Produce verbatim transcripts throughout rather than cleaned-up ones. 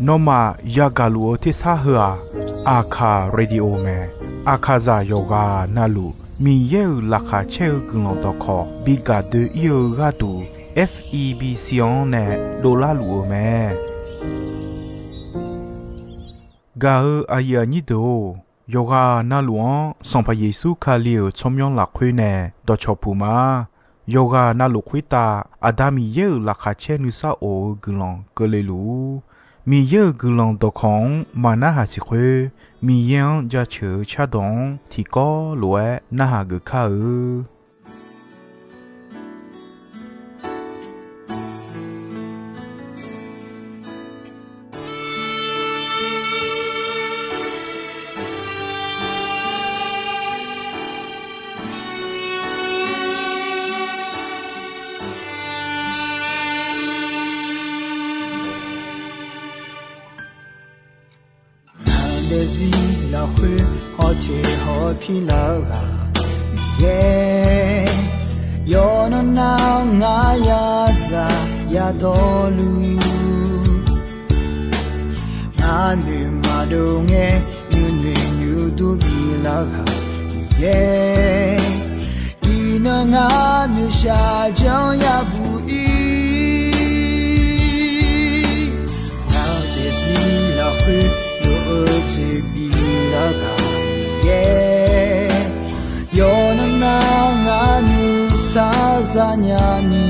Nawmaf yagaq luf-eu tersar heu-aq, Aqkaq Radio mae. Aqkaqzaq yawqghaq navluf Miqyaer-euq laqkhaq caer-eu guiqlanq dawqkawq bi gaq doe-ir-eu gharduq, F E B C-anr nae dovlar luf-eu mae. Gaq-eu aqyuif aqnyir deuq-or, yawqghaq navluf-anr Sanqpaq Yeqsur Kali-euq tsawrmyanr lafkhoer nae dawqcawq puq ma. Yawqghaq navluf khoertav Aqda Miqyaer-euq laqkhaq caer nuisar of-eu guiqlanq keuvle luf-ur. Miqyaer-euq guiqlanq dawqkawq-anr maqnarhaq siq khoer, Miqyaer-anr jaceuq-eu cardawq-anr tiqkawv lof-aer narhaq geuf kar-eu. Ngaq daefzir lafkhoer hawteq hawpir lar-eu ghaq Miqyaer, yawqnan nar ngar yadzaq yadawrluf, ngar noeqmaqdov ngae nuinoeq nuidur bilar ghaq Miqyaer, iqnan ngar noeqshaq janr yabuq ir. Ngaq daefzir lafkhoer lof-eu jeq bilar ghaq Miqyaer, yawqnan nar ngar nuisar zanya ni,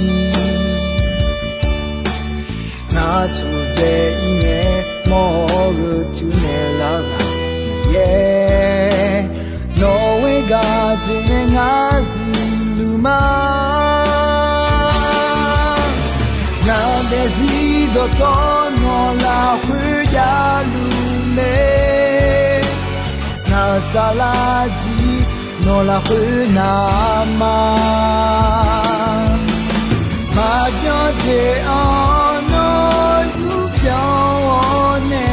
ngar tsofdzae ir ngae mawr-eu tuinaeq lar ghaq Miqyaer, nawq-euq gaq jeq nae ngar zifluf ma. Ngaq daefzir dawqtawvluf nawq lafkhoer javluf mae. Ngaq saflar jir nawq lafkhoer navma, maqbyan jeq-anr nawr zurpyanr-awr nae,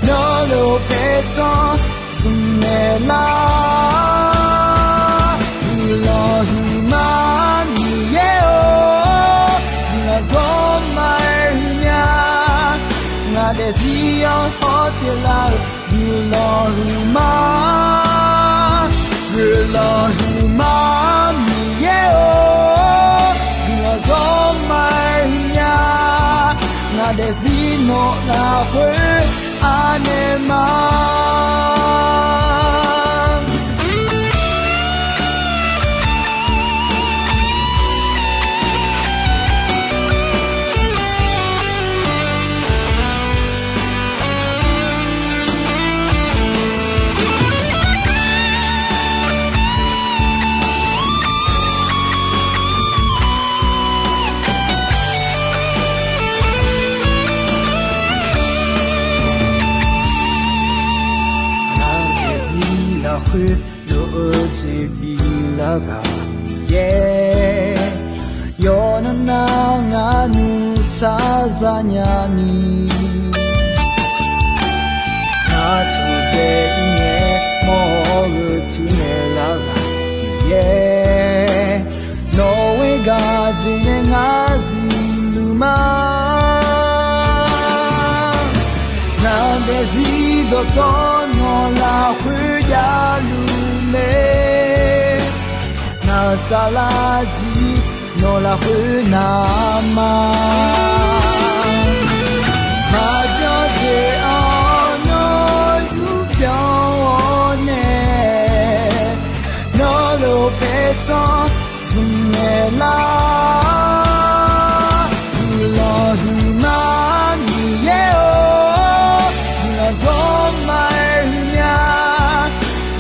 nawr lof paertsanr zmqmaeq lar. Guiqlanq huiqma Miqyaer-or, guiqlanq zawr ma-aer huiqnya. Ngaq daefzir-anr hawteq lar-euq guiqlanq huiqma, guiqlanq huiqma Miqyaer-or, guiqlanq zawr ma-aer huiqnya. Ngaq daefzir nawq lafkhoer anaeq ma. Ngaq daefzir lafkhoer lof-eu jeq bilar ghaq Miqyaer, yawqnan nar ngar nuisar zanya ni, ngar tsofdzae ir ngae mawr-eu tuinaeq lar ghaq Miqyaer, nawq-euq gaq jeq nae ngar zifluf ma. Ngaq daefzir dawqtawvluf nawq lafkhoer javluf mae. Ngaq saflar jir nawq lafkhoer navma, maqbyan jeq-anr nawr zurpyanr-awr nae, nawr lof paertsanr zmqmaeq lar. Guiqlanq huiqma Miqyaer-or, guiqlanq zawr ma-aer huiqnya.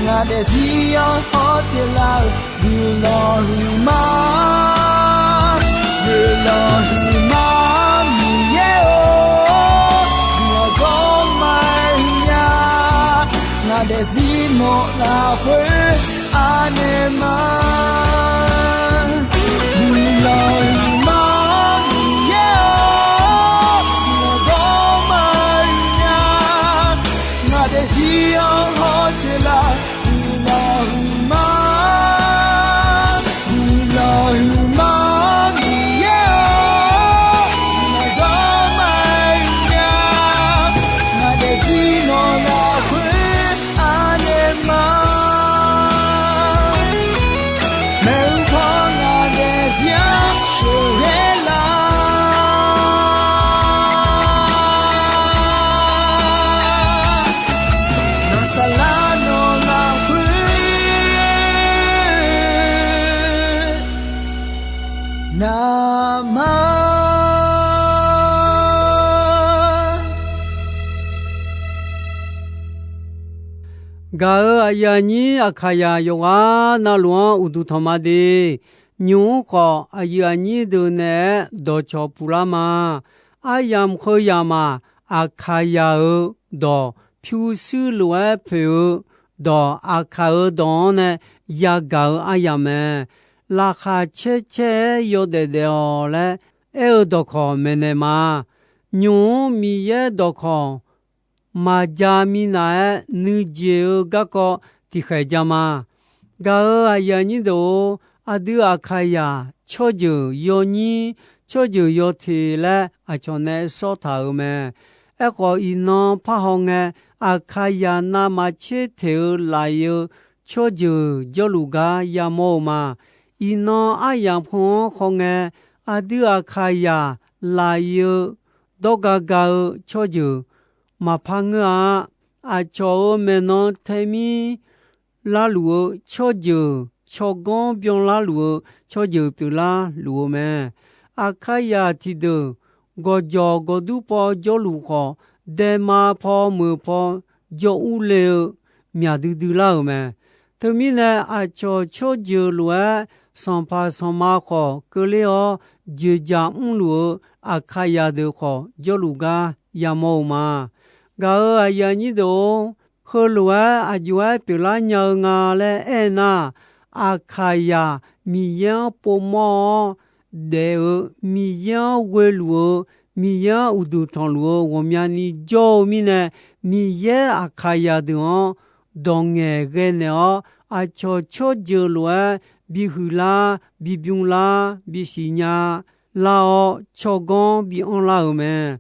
Ngaq daefzir-anr hawteq lar-euq guiqlanq huiqma, guiqlanq huiqma Miqyaer-or, guiqlanq zawr ma-aer huiqnya. Ngaq daefzir nawq lafkhoer anaeq ma. Guiqlanq huiqma Miqyaer-or, guiqlanq zawr ma-aer huiqnya. Ngaq daefzir-anr hawteq lar-euq guiqlanq huiqma, guiqlanq huiqma Miqyaer-or, ma. Gaq-euq aqyuif aqnyir Aqkaqyaq yawqghaq navluf-anr uqduq tanq ma de. Nymq-mr khawf, aqyuif aqnyir deuq naeq-aer dawqcawq puq lar ma. Aryamq heu yamq-aq, Aqkaqyaq-euq dawq pyurshuir lof-aer poeq-eu dawq, Aqkaq-euq dawq-anr nae yagaq-eu aryamq mae. Laqkhaq caer caer-aer yawdaef daef-awq laer aer-eu dawqkawq maeqnaeq ma. Nymq-mr Miqyaer dawqkawq maqja minav-aer nuijeq-eu garkawv tiqkhaeq ja ma. Gaq-euq aqyuif aqnyir deuq-or, aqdui Aqkaqyaq tsawrjeuq yawnyir, tsawrjeuq yawteq laer aqcawq nae sawr taq-euq mae. Aerkhawf, iqnan parhaw ngae, Aqkaqyaq navmaqtser teq-eu laf-iq-eu tsawrjeuq jawrluf gar yamawr-eu ma. Iqnan aryamq heu-anr haw ngae, aqdui Aqkaqyaq laf-iq-eu dawrga ga-eu tsawrjeuq maqpar ngeur-a. Aqcawq-euq maeqnan taemir larluf-eu tsawrjeuq, tsawrganr byanlar luf-eu tsawrjeuq pyeuflar luf-eu mae. Aqkaqyaq tiqdeuq gawqjawq gawqdur paw jawrluf khawf, daema paw meuq paw jawr urle-eu myaq duidui lar-euq mae. Teumirnae, aqcawq tsawrjeuq lof-aer sanqpaq sanqma khawf keuvler-awr, joeqjaq mrluf-eu Aqkaqyaq deuq khawf jawrluf gar yamawr-eu ma. Gaq-euq aqyuif aqnyir deuq-or, heulof-aer aqjox-aer pyeuflar nya-eu nga laer aernar, Aqkaqyaq Miqyaer-anr povmawr-awr daef-eu, Miqyaer-anr ghoeluf-eu, Miqyaer-anr uqduq tanqluf-eu ghawqmyani jawr-eu mirnae, Miqyaer Aqkaqyaq deuq-anr dawq ngaeqghae naeq-awr, aqcawq tsawrjeuq lof-aer bihuiq lar, bibymr lar, bisiq nya lar-awr, tsawrganr bianr lar-euq mae.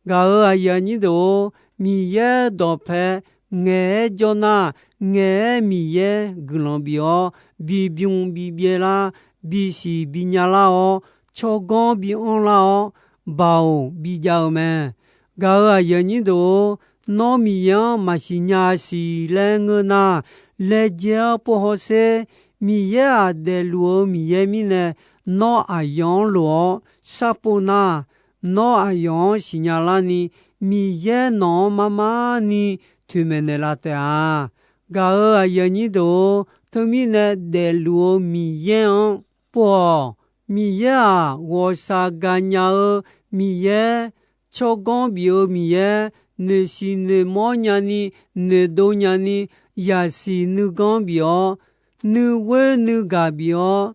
Gaq-euq aqyuif aqnyir deuq-or, Miqyaer dawqpae ngaeq-aer jawr nar, ngaeq-aer Miqyaer guiqlanq bif-awr, bibymr bibyaev lar, bisiq binya lar-awr, tsawrganr bianr lar-awr, baoq bijav-eu mae. Gaq-euq aqyuif aqnyir deuq-or, nawr Miqyaer-anr maqsiq nya siq laer ngeur nar, laejae-awr pov hawsher. Miqyaer-aq, daefluf-eu Miqyaer mirnae, nawr aqyawf-anr lof-awr sharpov nar, nawr aqyawf-anr siqnya larni, Miqyaer nawq-anr marmarni toeqmaeq naeqlaf taef-a. Gaq-euq aqyuif aqnyir deuq-or, teumirnae daefluf-eu Miqyaer-anr pov-awq. Miqyaer-aq, ghawqshaq gaqnya-eu Miqyaer, tsawrganr bif-eu Miqyaer, noeqsiq noeqmawr nyani, noeqdov nyani, yaqsiq nuiganr bif-awr, nuighoer nuigaq bif-awr,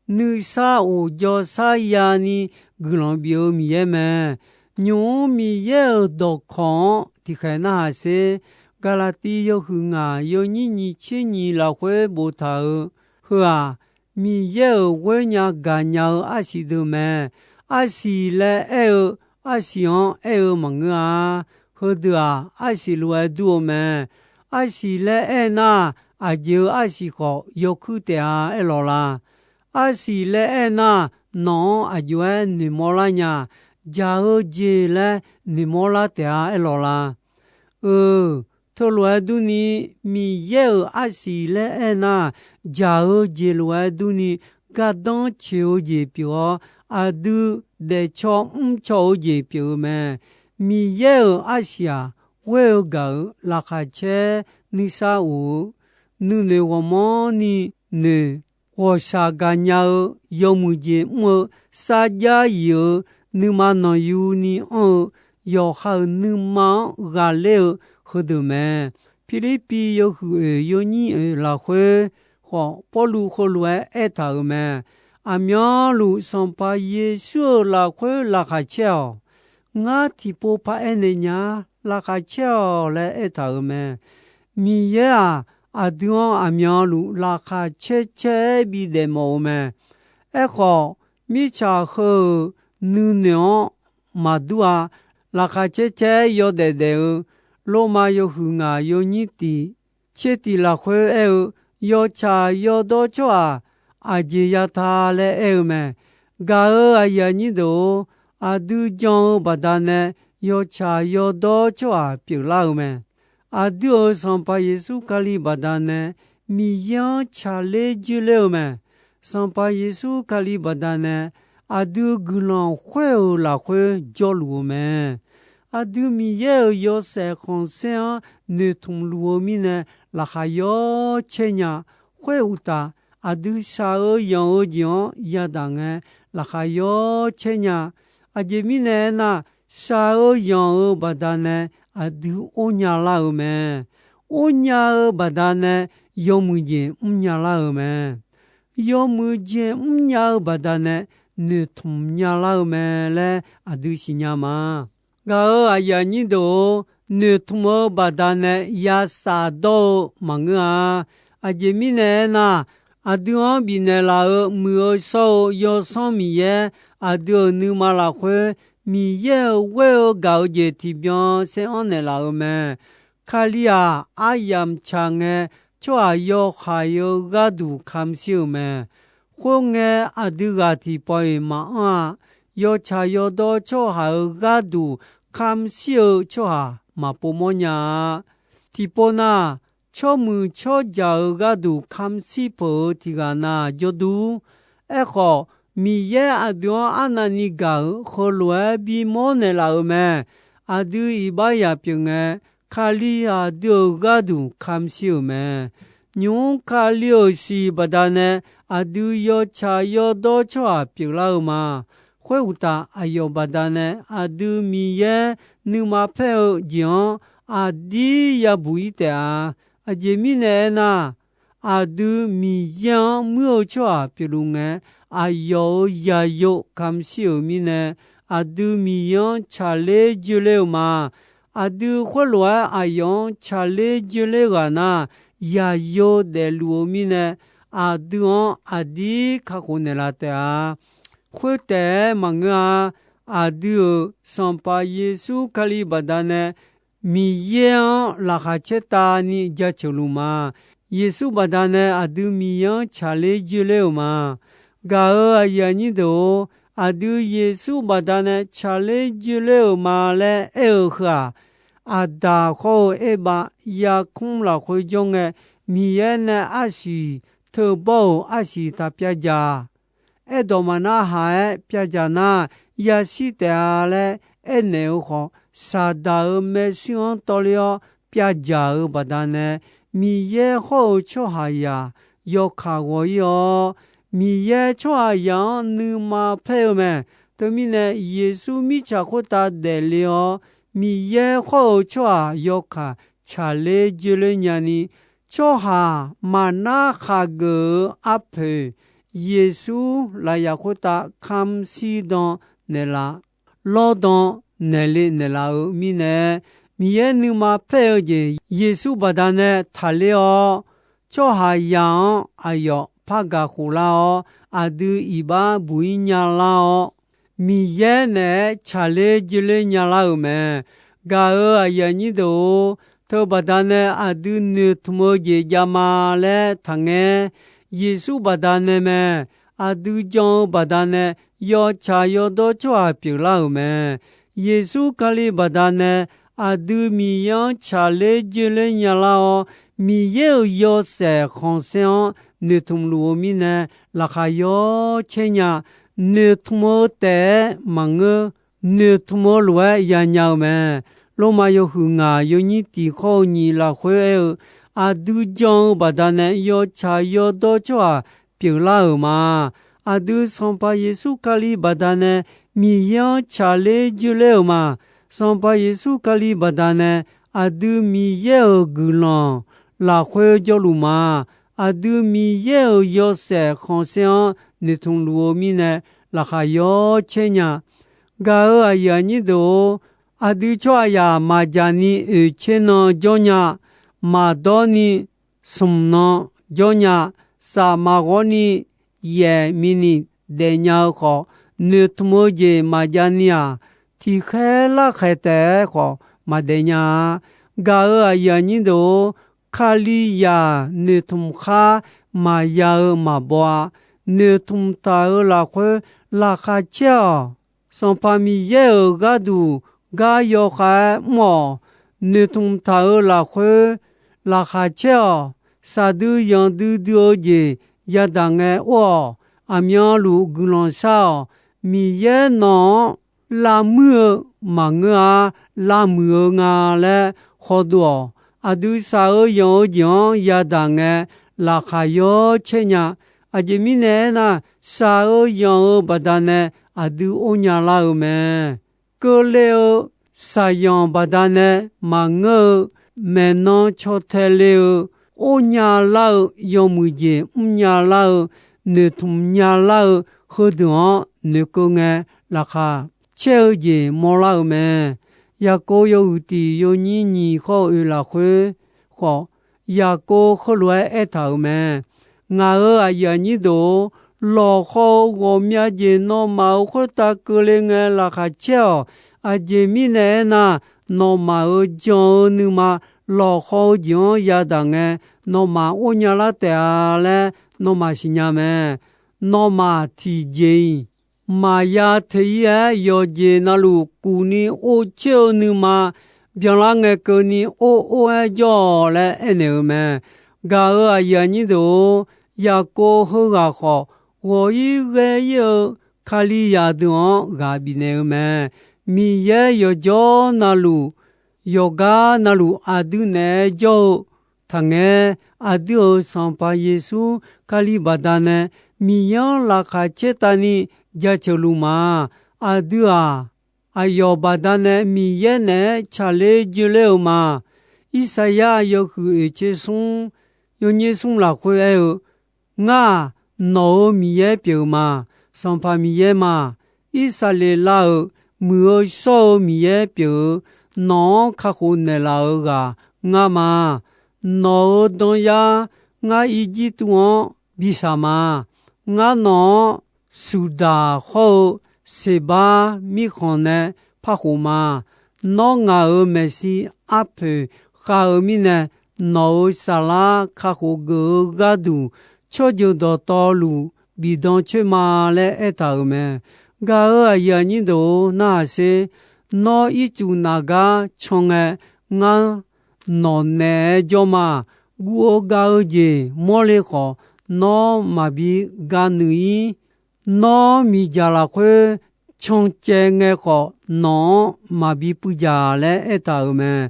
nuisar of jawrsar yani guiqlanq bif-eu Miqyaer mae. Nymq-mr Miqyaer-euq dawqkawq-anr tiqkhaeq narhaq sher. Gaqlaqtiv yawhuiq ngaq yawnyir nyiq tser nyiq lafkhoer boftaq-euq heu-aq, Miqyaer-euq ghoer nya gaqnya-eu arsiq deuq mae. Arsiq laer aer-eu, arsiq-anr aer-eu maqngeur-a. Heudeuq-aq, arsiq lof-aer dur-eu mae. Arsiq laer aer nar, aqjeq-eu arsiq khawf yawkuir taef-a aerlawq la? Arsiq laer aer nar, nawq-anr aqjox-aer noeqmawr lar nya, jaq-eu jeq laer noeqmawr lar taef-a aerlawq la? Euq, teulof-aer durni, Miqyaer-euq arsiq laer aer nar, jaq-eu jeq lof-aer durni, gardanr coeq-eu jeq pyeuf-awr, aqdui daefcaw mrcaw-eu jeq pyeuf-eu mae. Miqyaer-euq arsiq-aq, ghoer-eu gaq-euq laqkhaq caer nuisar of-eu, nuinoeq ghawqmanrni noeq, ghawqshaq gaqnya-eu, yawmuiq jeq mr-eu, sarjax yif-eu, nuima nanqyuni anr-eu, yawqha-euq nuima-anr ghaqler-eu heudeuq mae. Pirlirpiv yawhuiq oeq yawnyir oeq lafkhoer khawf, Pawrluv heulof-aer aertaq-euq mae. Aqmyanluf Sanqpaq Yeqsur-euq lafkhoer laqkhaq caer-awq. Ngar tiqpov paraer naeq nya, laqkhaq caer-awq laer aertaq-euq mae. Miqyaer-aq, aqdui-anr aqmyanluf laqkhaq caer caer-aer bidaef mawf-eu mae. Aerkhawf, mirtsaq heu-euq nuinoeq-anr maqdur-a. Laqkhaq caer caer-aer yawdaef daef-eu, Lormav yawhuiq ngaq yawnyir tiq tser tiq lafkhoer aer-eu, yawtsaq yawdawr tsawrhaq aqjeq yata laer aer-eu mae. Gaq-euq aqyuif aqnyir deuq-or, aqdui jan-eu baqdanae yawtsaq yawdawr tsawrhaq pyeuflar-eu mae. Aqdui-euq Sanqpaq Yeqsur Kali baqdanae Miqyaer-anr tsaqler joerler-eu mae. Sanqpaq Yeqsur Kali baqdanae aqdui guiqlanq khoer-euq lafkhoer jawrluf-eu mae. Aqdui Miqyaer-euq yawshaef khanqsaer-anr noeqtmq luf-eu mirnae, laqkhaq yawr caer nya. Khoeruqtaf, aqdui shaq-eu yanq-eu jeq-anr yadaq ngae, laqkhaq yawr caer nya. Aqjeq mirnae aernar, shaq-eu yanq-eu baqdanae aqdui or nya lar-eu mae. Or nya-eu baqdanae yawmuiq jeq mr nya lar-eu mae. Yawmuiq jeq mr nya-eu baqdanae noeqtmq nya lar-eu mae laer aqdui siqnya ma. Gaq-euq aqyuif aqnyir deuq-or, noeqtmq-eu baqdanae ya shafdawr-eu maqngeur-a. Aqjeq mirnae aernar, aqdui-anr bifnaeq laf-euq muiq-eu shawr-eu Yawsanr Miqyaer aqdui-euq nuima lafkhoer Miqyaer-euq ghoer-eu gaq-eu jeq tiqbyan saer-anr naeqlaf-euq mae. Kali-aq, aryamq tsaq ngae, tsawrhaq yawhaiq-eu gharduq kamq shir-euq mae. Khoerngae, aqdui ghaq tiqpawf-iq maqanr-a. Yawtsaq yawdawr tsawrhaq-euq gharduq kamq shir-eu tsawrhaq maqpov mawrnya-a. Tiqpov nar, tsawrmuiq tsawrjaq-euq gharduq kamq shir peuq-eu tiqghaq na jawrdur. Aerkhawf, Miqyaer aqdui-anr arnavni gaq-euq heulof-aer bimawr naeqlaf-euq mae. Aqdui iqbax yaq pyeuf ngae, Kali aqdui-euq gharduq kamq shir-euq mae. Nymq-mr Kali-euq siq baqdanae aqdui yawtsaq yawdawr tsawrhaq pyeuflar-eu ma. Khoeruqtaf, aqyawf baqdanae aqdui Miqyaer nuima paer-eu jeq-anr aqdir yabuq-ir taef-a. Aqjeq mirnae aernar, aqdui Miqyaer-anr muir-eu tsawrhaq pyeufluf ngae, aqyawf-euq yaqyo kamq shir-euq mirnae, aqdui Miqyaer-anr tsaqler joerler-eu ma. Aqdui khoerlof-aer aqyawf-anr tsaqler joerler ghaq nar, yaqyo daefluf-eu mirnae, aqdui-anr aqdir kakhof naeqlaf taef-a. Khoertaef-aer maqngeur-a. Aqdui-euq Sanqpaq Yeqsur Kali baqdanae Miqyaer-anr laqkhaq caertavni jaceuq luf ma. Yeqsur baqdanae aqdui Miqyaer-anr tsaqler joerler-euq ma. Gaq-euq aqyuif aqnyir deuq-or, aqdui Yeqsur baqdanae tsaqler joerler-euq ma laer aer-eu heu-aq, Aqdaq khawr-eu Erbav yarkmr lafkhoer jawr ngae, Miqyaer nae arsiq teubawr-euq arsiq taq pyavdzaq aerdawq maqnarhaq-aer pyavdzaq nar, yashir taef-a laer aernaeq-eu khawf, Saqdaq-euq maershuir-anr tawvler-awr pyavdzaq-eu baqdanae, Miqyaer hawr-eu tsawrhaqzaq yawkaq ghawq-ir-awr, Miqyaer tsawrhaqzaq-anr nuima paer-eu mae. Teumirnae, Yeqsur mirtsaq khoertav daefle-awr, Miqyaer hawr-eu tsawrhaq yawkaq tsaqler joerler nyani, tsawrhaq maqnar khaqgeuf-eu arpoeq, Yeqsur lafyaq khoertav kamq shirdan naeqlaf, lawrdan naeqle naeqlaf-eu mirnae, Miqyaer nuima paer-eu jeq Yeqsur baqdanae taqler-awr, tsawrhaqzaq-anr aqyawf par gaq khof lar-awr, aqdui iqbax buq-ir nyalar-awr, Miqyaer naeq-aer tsaqler joerler nyalar-euq mae. Gaq-euq aqyuif aqnyir deuq-or, teubaqdanae aqdui noeqtmq-eu jeq javma laer taqngaer. Yeqsur baqdanae mae. Aqdui jan-eu baqdanae yawtsaq yawdawr tsawrhaq pyeuflar-euq mae. Yeqsur Kali baqdanae aqdui Miqyaer-anr tsaqler joerler nyalar-awr, Miqyaer-euq yawshaef khanqsaer-anr noeqtmq luf-eu mirnae, laqkhaq yawr caer nya. Noeqtmq-eu taef-aer maqngeur, noeqtmq-eu lof-aer yanya-eu mae. Lormav yawhuiq ngaq yawnyir tiq khawr-eu nyiq lafkhoer aer-eu, aqdui jan-eu baqdanae yawtsaq yawdawr tsawrhaq pyeuflar-euq ma. Aqdui Sanqpaq Yeqsur Kali baqdanae Miqyaer-anr tsaqler joerler-euq ma. Sanqpaq Yeqsur Kali baqdanae aqdui Miqyaer-euq guiqlanq lafkhoer jawrluf ma. Aqdui Miqyaer-euq yawshaef khanqsaer-anr noeqtmq luf-eu mirnae, laqkhaq yawr caer nya. Gaq-euq aqyuif aqnyir deuq-or, aqdui tsawrhaqzaq maqdzaq ni oeq tser nan jawr nya, maqdawr ni smq nan jawr nya, saf maqghawr ni yaef mini daef nya-eu khawf, noeqtmq-eu jeq maqjav ni-aq, tiqkhaer larkhaeq taef-aer khawf maqdaef nya-a. Gaq-euq aqyuif aqnyir deuq-or, Kalizaq noeqtmq khar maqya-eu maqbaw-a. Noeqtmq taq-euq lafkhoer laqkhaq caer-awq. Sanqpaq Miqyaer-euq gharduq gar yawkhav-aer mr-awq. Noeqtmq taq-euq lafkhoer laqkhaq caer-awq. Shaqdui yanqdui dui-eu jeq yadaq ngae or-awq. Aqmyanluf guiqlanq shar-awq. Miqyaer nawq-anr lavmuir-eu maqngeur-a, lavmuiq-eu nga laer khawdov-awq. Aqdui shaq-eu yanq-eu jeq-anr yadaq ngae, laqkhaq yawcaer nya. Aqjeq mirnae aernar, shaq-eu yanq-eu baqdanae aqdui or nya lar-eu mae. Keuvle-eu shaqyanq baqdanae maqngeur-eu, maeqnan caw tae le-eu, or nya lar-eu, yawmuiq jeq mrnya lar-eu, noeqtmq nya lar-eu, heudeuq-anr noeqkeuv ngae, laqkhaq caer-eu jeq mawrlar-eu mae. Yaqkov yawhuiq tiq yawnyir nyiq khawr-eu oeq lafkhoer khawf, Yaqkov heulof-aer aertaq-euq mae. Ngaq-euq aqyuif aqnyir deuq-or, lawqhaw-eu ghawqmya jeq nawmaf-euq khoertav keuvle ngae laqkhaq caer-awq. Aqjeq mirnae aernar, nawmaf-euq jan-eu nuima lawqhaw-eu jeq-anr yadaq ngae, nawmaf or nya lar taef-a laer nawmaf siqnya mae. Nawmaf tiqjeq-iq maqya teq-ir-aer yawqjeq navluf kuf ni or coer-eu nuima byanlar ngae keuvni or or-aer jawr-awq laer aernaeq-eu mae. Gaq-euq aqyuif aqnyir deuq-or, Yaqkov heughaq khawf, ghawq-ir ghae-ir-eu Kalizaq deuq-anr ghaq bifnaeq-eu mae. Miqyaer yawqjawr navluf, yawqgar navluf aqdui naeq-aer jawr-eu taqngae, aqdui-euq Sanqpaq Yeqsur Kali baqdanae Miqyaer-anr laqkhaq caertavni jaceuq luf ma. Aqdui-aq, aqyawf baqdanae Miqyaer naeq-aer tsaqler joeler-eu ma. Irsaqyar yawhuiq oeq tser smr, yawnyir smr lafkhoer aer-eu, Ngar-aq, nawq-euq Miqyaer pyeuf-eu ma. Sanqpaq Miqyaer ma. Irsaqleqlav-euq muiq-eu shawr-eu Miqyaer pyeuf-eu, nawq-anr kakhof naeqlaf-euq ghaq ngar ma. Nawq-euq danyar ngar Irjirtuv-anr bi shaq ma. Ngar nawq-anr Suqdaq hawr-eu Seqbar mirkhanq nae parkhof ma. Nawr ngaq-euq maeqshi arpoeq khav-eu mirnae, nawq-euq saflar kakhof geuf-eu gharduq, tsawrjeuq dawqtawvluf bifdan coer ma laer aertaq-euq mae. Gaq-euq aqyuif aqnyir deuq-or, narhaq sher. Nawr ircuf nafgar can ngae, ngar nawq naeq-aer jawr ma. Guv-eu gav-eu jeq mawrle khawf, nawr maqbi ga nuiq-ir. Nawr miqdzaq lafkhoer cancaev ngae khawf, nawq-anr maqbi puivdzaq laer aertaq-euq mae.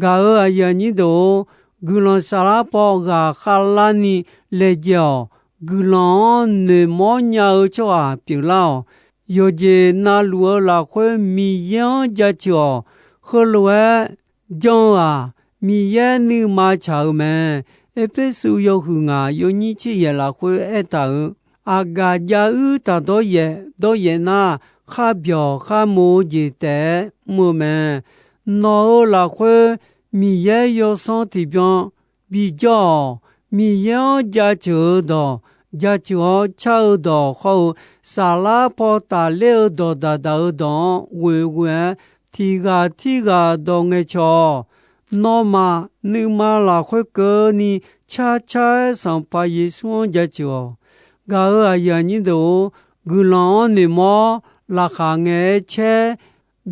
Gaq-euq aqyuif aqnyir deuq-or, guiqlanq saflar paw ghaq khavlarni laejae-awq. Guiqlanq-anr noeqmawr nya-eu tsawrhaq pyeuflar-awq. Yawqjeq navluf-eu lafkhoer Miqyaer-anr jaceuq-awq. Heulof-aer jan-eu-aq, Miqyaer nuima tsaq-eu mae. Erpersu yawhuiq ngaq yawnyir tser yaef lafkhoer aertaq-euq, aqgaf jav uir taq dawryaef dawryaef nar, kharbyawq kharmoq-eu jeq taef-aer mr-eu mae. Nawq-euq lafkhoer Miqyaer yawsanr tiqbyan bijawr-awq. Miqyaer-anr jaceuq-eu dawq, jaceuq-awr car-eu dawq hawr-eu, saflar paw tafler-eu dawq daqdaq-eu dawq-anr ghoeghoe-aer, tiq ghaq tirghaq dawq ngaeqcawq-awq. Nawmaf nuima lafkhoer keuvni carcar-aer Sanqpaq Yeqsur-anr jaceuq-awq. Gaq-euq aqyuif aqnyir deuq-or, guiqlanq-anr noeqmawr, laqkhaq ngaeq-aer caer,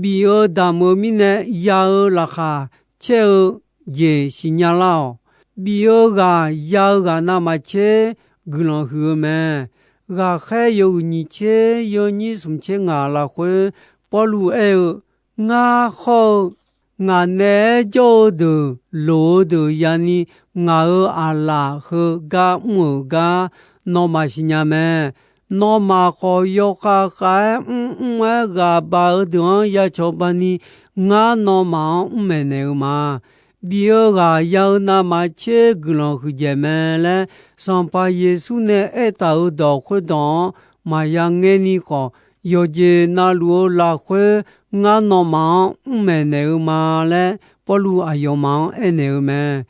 bif-eu damq-eu mirnae ya-eu laqkhaq caer-eu jeq siqnya lar-awq. Bif-eu ghaq ya-eu ghaq navmaqtser guiqlanq huiq-eu mae. Ghaqkhaer yawhuiq nyiq tser yawnyir smq tser ngaq lafkhoer Pawrluv aer-eu, Ngar hawr-eu ngaq naeq-aer jawr-eu deuq loq-eu deuq yani ngaq-euq aqlaf heugar mr-euq gar nawmaf siqnya mae. Nawmaf khawf yawkhav khav-aer mrmr-aer ghaq baq-eu deuq-anr ya cawba ni, ngar nawmaf-anr mr maeqnaeq-eu ma. Bif-eu ghaq ya-eu navmaqtser guiqlanq huiqdzaeq mae laer, Sanqpaq Yeqsur nae aertaq-euq dawq khoerdawq-anr maqya ngaer ni khawf, yawqjeq navluf-eu lafkhoer ngar nawmaf-anr mr maeqnaeq-eu ma laer, Pawrluv aqyawfmaf-anr aernaeq-eu mae.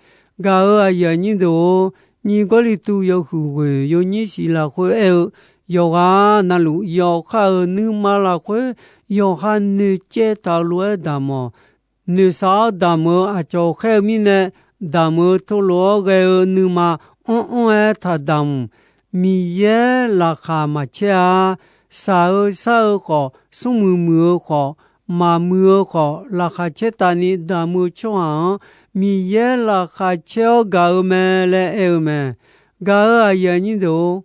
Gaq-euq aqyuif aqnyir deuq-or, nyiq Gawrliqtu yawhuiq ghoeq yawnyir shif lafkhoer aer-eu, yawqghaq navluf yawqha-euq nuima lafkhoer yawqha noeqcaev taq-eu lof-aer damq-awq. Noeqshaq-awr damq-eu aqcawq khaer-eu mirnae, damq-eu teulof-awr ghae-eu nuima anr anr-aer taq damq. Miqyaer laqkhaq maqcaer-a. Shaq-eu shar-eu khawf, smrmuiq muiq-eu khawf, maqmuiq-eu khawf, laqkhaq caertavni damq-eu tsawrhaq-anr Miqyaer laqkhaq caer-awr gaq-eu mae laer aer-eu mae. Gaq-euq aqyuif aqnyir deuq-or,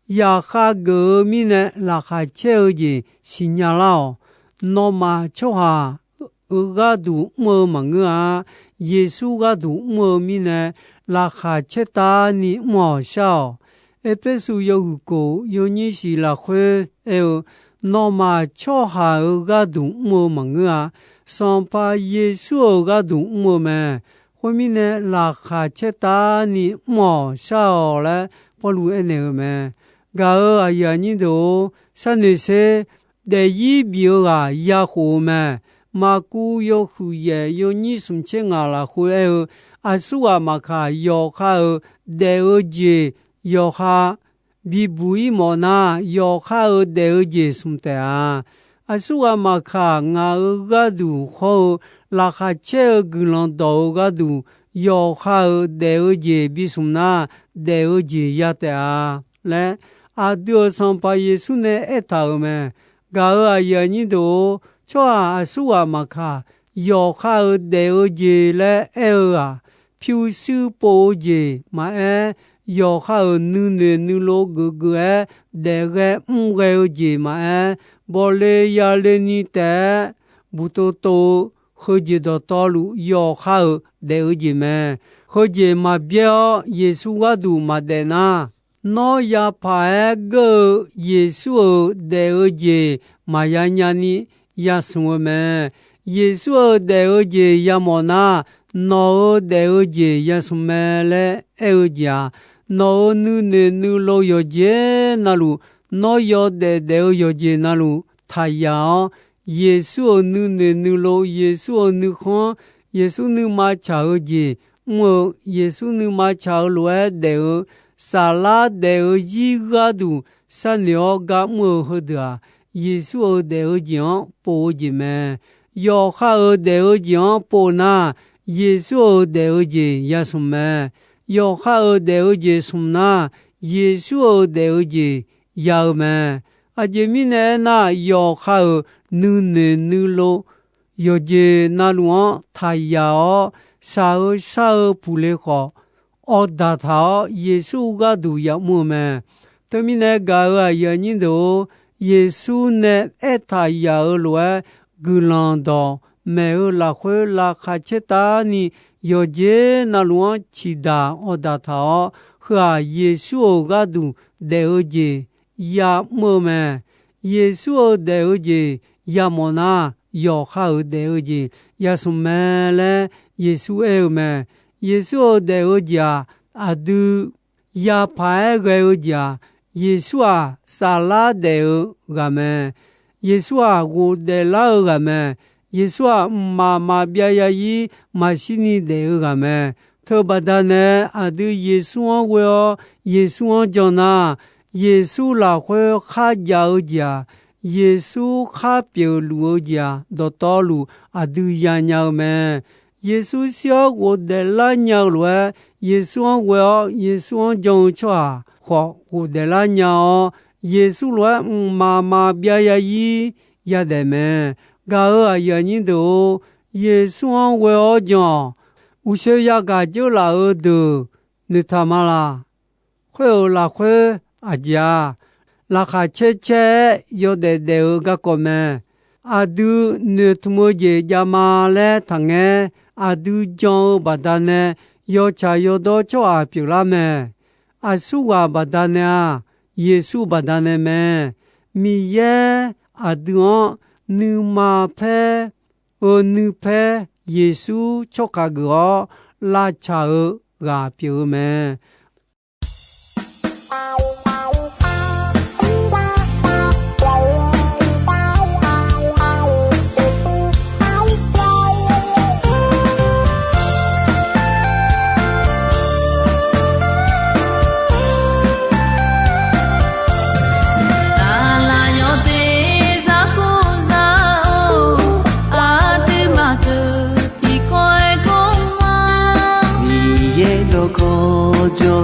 yaqkhav geuf-eu mirnae laqkhaq caer-eu jeq siqnya lar-awq. Nawmaf tsawrhaq-euq gharduq mr-eu maqngeur-a. Yeqsur gharduq mr-eu mirnae laqkhaq caertavni mr-awq shar-awq. Erpersu yawhuiq kof yawnyir shiq lafkhoer aer-eu, Nawmaf tsawrhaq-euq gharduq mr-eu maqngeur-a. Sanqpaq Yeqsur-euq gharduq mr-eu mae. Khoermirnae, laqkhaq caertavni mr-awq shar-awq laer Pawrluv aernaeq-eu mae. Gaq-euq aqyuif aqnyir deuq-or, sharnoeq sher. Daefzir bif-eu ghaq yakhof-eu mae. Maqkuv yawhuiq yaef yawnyir smq tser ngaq lafkhoer aer-eu, Aqsurghaq maqkaq, yawqha-euq daef-eu jeq yawqha bibuq-ir mawfnar, yawqha-euq daef-eu jeq smq taef-a. Aqsurghaq maqkaq, ngaq-euq gharduq hawr-eu laqkhaq caer-eu guiqlanq dawq-eu gharduq, yawqha-euq daef-eu jeq bismq nar, daef-eu jeq ya taef-a laer, aqdui-euq Sanqpaq Yeqsur nae aertaq-euq mae. Gaq-euq aqyuif aqnyir deuq-or, tsawrhaq aqsurghaq maqkaq, yawqha-euq daef-eu jeq laer aer-eu-aq, pyurshuir pov-eu jeq maqaer, yawqha-euq nuinoeq nuilov geufgeuf-aer daef ghae mr ghae-eu jeq maqaer, bawle yale ni taef-aer buqtov tov-eu heujeq dawqtawvluf yawqha-euq daef-eu jeq mae. Heujeq maqbyaer-awr Yeqsur gharduq maqdaef nar, nawr yapaq-aer geur-eu Yeqsur-euq daef-eu jeq maqya nyani yasmq-eu mae. Yeqsur-euq daef-eu jeq yamawf nar, nawq-euq daef-eu jeq yasmq mae laer aer-eu jeq-aq, nawq-euq nuinoeq nuilov yawqjeq navluf, nawr yawdaef daef-eu yawqjeq navluf taqyaq-awr, Yeqsur-euq nuinoeq nuilov, Yeqsur-euq nuikhanr, Yeqsur nuima tsaq-eu jeq mr-eu, Yeqsur nuima tsaq-eu lof-aer daef-eu, saflar daef-eu zir gharduq sharnoeq-awr gar mr-eu heudeuq-aq, Yeqsur-euq daef-eu jeq-anr pov-eu jeq mae. Yawqha-euq daef-eu jeq-anr pov nar, Yeqsur-euq daef-eu jeq yasmq mae. Yawqha-euq daef-eu jeq smq nar, Yeqsur-euq daef-eu jeq ya-eu mae. Aqjeq mirnae aernar, yawqha-euq nuinoeq nuilov yawqjeq navluf-anr taqyaq-awr, shaq-eu shar-eu puqle khawf, awqdaq taq-awr Yeqsur gharduq yamr-eu mae. Teumirnae gaq-euq aqyuif aqnyir deuq-or, Yeqsur nae aertaq yaq-euq lof-aer guiqlanq dawq maeq-eu lafkhoer laqkhaq caertavni yawqjeq navluf-anr ciqdaq awqdaq taq-awr, heu-aq Yeqsur-euq gharduq daef-eu jeq yamr-eu mae. Yeqsur-euq daef-eu jeq yamawf nar, yawqha-euq daef-eu jeq yasmq mae laer Yeqsur aer-eu mae. Yeqsur-euq daef-eu jeq-aq, aqdui yapaq-aer ghae-eu jeq-aq, Yeqsur-aq, saflar daef-eu ghaq mae. Yeqsur-aq, ghofdaef lar-eu ghaq mae. Yeqsur-aq, mqmaq maqbyav yazir maqshirni daef-eu ghaq mae. Teubaqda nae aqdui Yeqsur-anr ghoe-awr Yeqsur-anr jan nar, Yeqsur lafkhoer kharjav-eu jeq-aq, Yeqsur khar pyeuf luf-eu jeq-aq, dawqtawvluf aqdui yanya-eu mae. Yeqsur shir-awr ghofdaef lar nya-eu lof-aer, Yeqsur-anr ghoe-awr Yeqsur-anr jan-eu tsawrhaq khawf ghofdaef lar nya-awr, Yeqsur lof-aer mqmaq maqbyav yazir yadaef mae. Gaq-euq aqyuif aqnyir deuq-or, Yeqsur-anr ghoe-awr jan-awq. Uqshoe yagaq dzeur laf-euq deuq noeqtaq ma laq. Khoer-euq lafkhoer aqjeq-aq, laqkhaq caer caer-aer yawdaef daef-eu garkawv mae. Aqdui noeqtmq-eu jeq jav ma laer taqngaer, aqdui jan-eu baqdanae yawtsaq yawdawr tsawrhaq pyeuflar mae. Aqsurghaq baqdanae-aq, Yeqsur baqdanae mae. Miqyaer aqdui-anr nuima paer-eu nuipaer Yeqsur tsawrkaq geuf-awr lavtsaq-eu ghaq pyeuf-eu mae. Aqlaf yawteq zar kur zar-or, aqduimaf deuq tiqkawv-aer kawv ma. Miqyaer dawqkawq jawr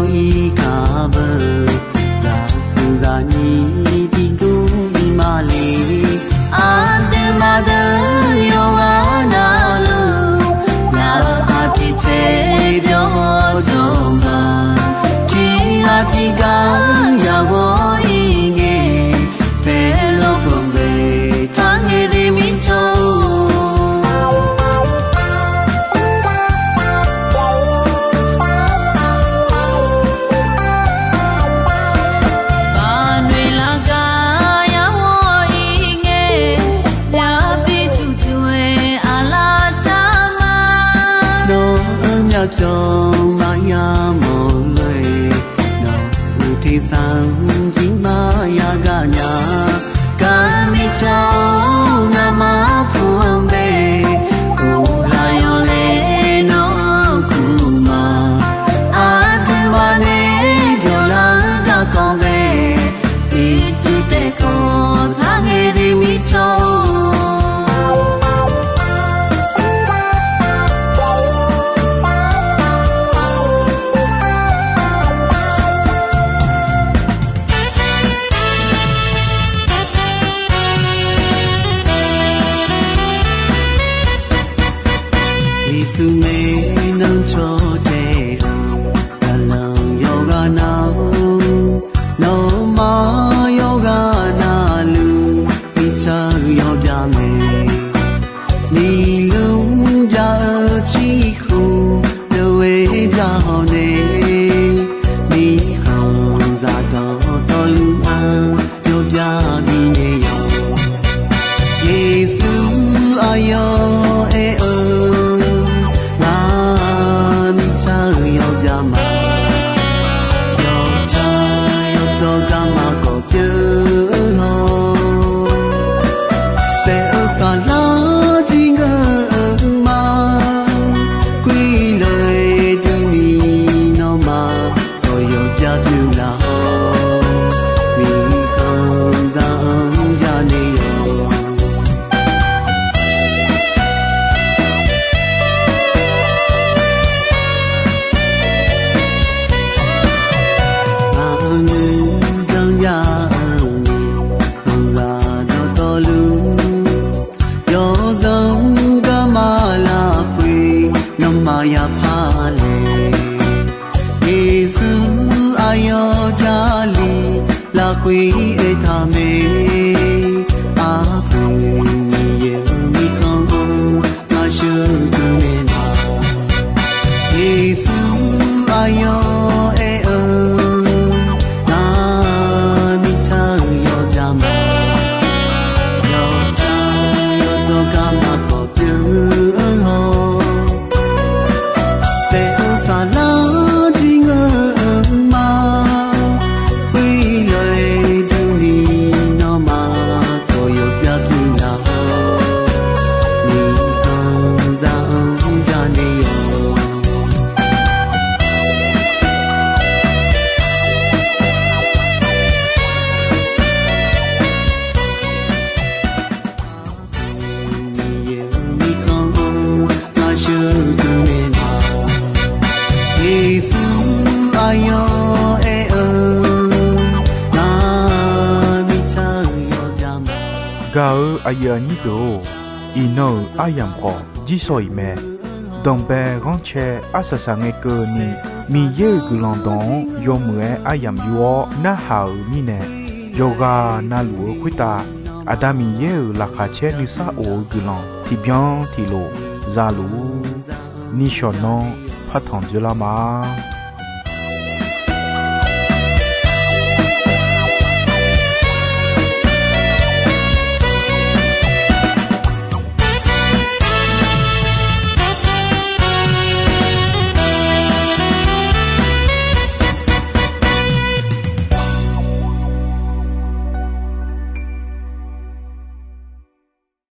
pyawq maqya mawf lof-aer, nawq-euq tersar-anr jir maqya gaq nya. Gar mirtsaq-or, ngamaf puq-anr bae, of laf yawf laer nawr-anr kuv ma. Aqduimaf nae dawqlar-eu garkawv bae, ircuf taef kawv taq ngae de mirtsaq-or. Yeqsur nae nan caw tae-eu, zaqlanq yawqghaq nar-or, nawmaf yawqghaq navluf, mirtsaq-eu yawbyav mae. Miqlmr bya-eu cirkhmq deuq-aer bya hawq nae, mirkhanqzaq dawqtawvluf-anr yawbyav bifnaeq yawq. Yeqsur aqyawf aer-eu, ngar mirtsaq-eu yawbyav ma. Yawtsaq yawdawr garma kawf pyeuf-eu hawr, taef-eu saflar jir ngeur-eu ma. Khoerlof-aer durni nawmaf dawq yawbyav pyeuf laf-awr, mirkhanqzaq-anr janaeq yawq. Aqnui janrnya-eu mirkhanqzaq dawqtawvluf, yawzanr garma lafkhoer nawmaf yapar laeq. Yeqsur aqyawf Jarlif lafkhoer aertaq mae. Arpoeq Miqyaer-euq mirkhanq-anr ngar sheuqdui naeq ma. Yeqsur aqyawf aer-eu, ngar mirtsaq-eu yawbyav ma. Yawtsaq yawdawr garma kawf pyeuf-eu hawr, taef-eu saflar jir ngeur-eu ma. Khoerlof-aer durni nawmaf dawq yawbyav pyeuf laf-awr, mirkhanqzaq-anr janaeq yawq. Miqyaer-euq mirkhanq-anr ngar sheuqdui naeq ma. Yeqsur aqyawf aer-eu, ngar mirtsaq-eu yawbyav ma. Gaq-eu aqyuif aqnyir deuq-or, iqnan-euq aryamq khawf jirsawq iq mae. Danqbae ghanrcae arsaq saq ngae keuvni, Miqyaer-euq guiqlanq dawq-anr yawmuiq-aer aryamq yur-awr narhaq-euq mirnae, yawqghaq navluf-eu khoertav Aqda Miqyaer-euq laqkhaq caer nuisar of-eu guiqlanq tiqbyan tiqlof za luf-ur. Nishawq nan partanq dzoerlar ma.